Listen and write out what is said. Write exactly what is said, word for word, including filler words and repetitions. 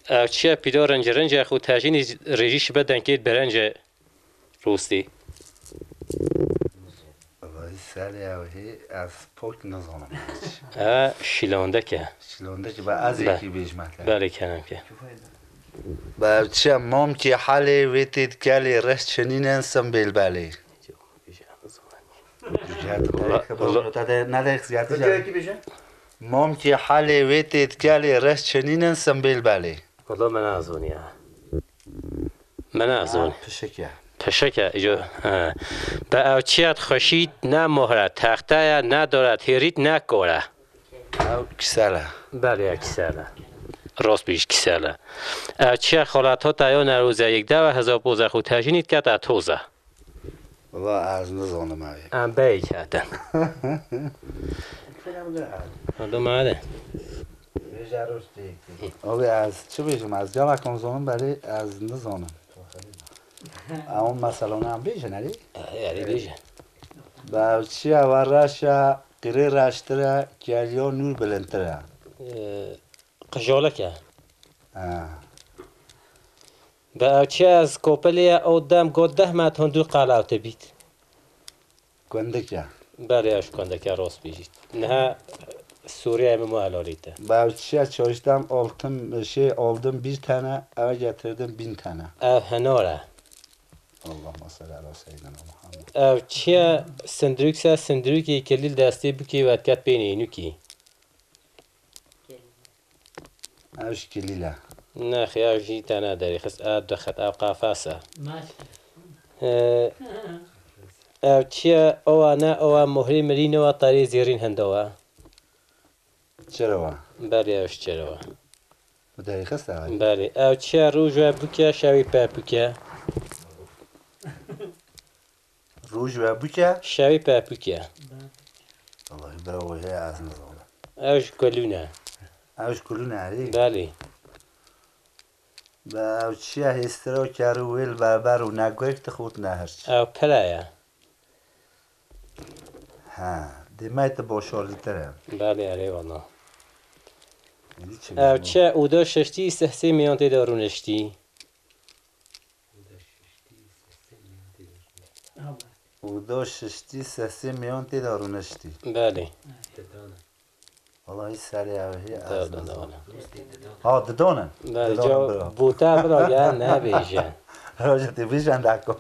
Ev çi ye pîlo rincê rincê xwe tejînî rêjî şibe dengê berence rûstî. Vay serê ew hê ez pok nizanim. Ev şîlondek e. Şîlondek e, ba ez Be- yekî bêjim te. Belê kerem ke. Ba ev çi ye mamkê helê wê tê dikelê reh çinînen simbêl belê. Mamkê helê wê tê dikelê reh çinînen simbêl belê. Wala me nazoniya. Me nazon. Pişik e. Pişik e. Îco. Be ew çi ye xweşît ne mohr e, texte ye, ne dor e, têrît ne kor e. Ew kisel e. Belê ya kisel e. Rost bî ji kisel e. Ev çi ye xolato te yo nerûze yek dewe hezop oze xwe tejînît kete toze. Wala ez nizanim ew ê. Em beyek hatin. Hadi male. Abi ez çi bêjim? Ez gelek nizanim belê ez nizanim. Ew meselana em bêjin erê? Erê bêjin. Be ev çi ye? Ev reş e, qirê reştir e, keriyo nûr bilindtir e. Qijolek e. Ha. Be ev çi ez kopelê ye ew dem got deh met hon du qala ew te bît. Kundik e. Belê ev ji kundek e rost bêjît. Niha Sûriye min mu helalî te. Be ev çi ye çaştem altim şey aldım bir tane eve getirdim bin tane. Ev hinar e. Allahümme salli ala seyyidina Muhammed. Ev çi ye sindrûk se sindrûkê kilîl destê bûkê we diket pê nênûkî. Ev ji kilîl e. Nexê, ev jî te ne derîxist, ev dixet, ev qafes e. Ev çi ye? Owa ne, owa mohrê mirîn owa, terê zêrîn hindo we. Çiro we. Berê ev ji çiro we. Tu derîxist ev? Berê. Ev çi ye? Roj we bûke, şewî pepûke. Roj we bûke? Şewî pepûke. Allahî bira wê heye ez nizanim. Ev ji kulûn e. Ev ji kulûn e erê? Belê. Be ew çi ye hêstira û ker û wêl berber û ne guhek dixwit ne hirç. Ew pire ye. He, dê me tu boşorlîtir e. Belê erê wala. Ev çi ye? Ûdo şiştî sehsê mêyan tê de rûniştî. Û do şiştî sesê mêyan tê de rûniştî. Belê. Wala hîç serê ew hê ez nizanim. Ha didonin. Belê, didonin bira. Bûte bira gel nebêje. Roja tê bêjin dako.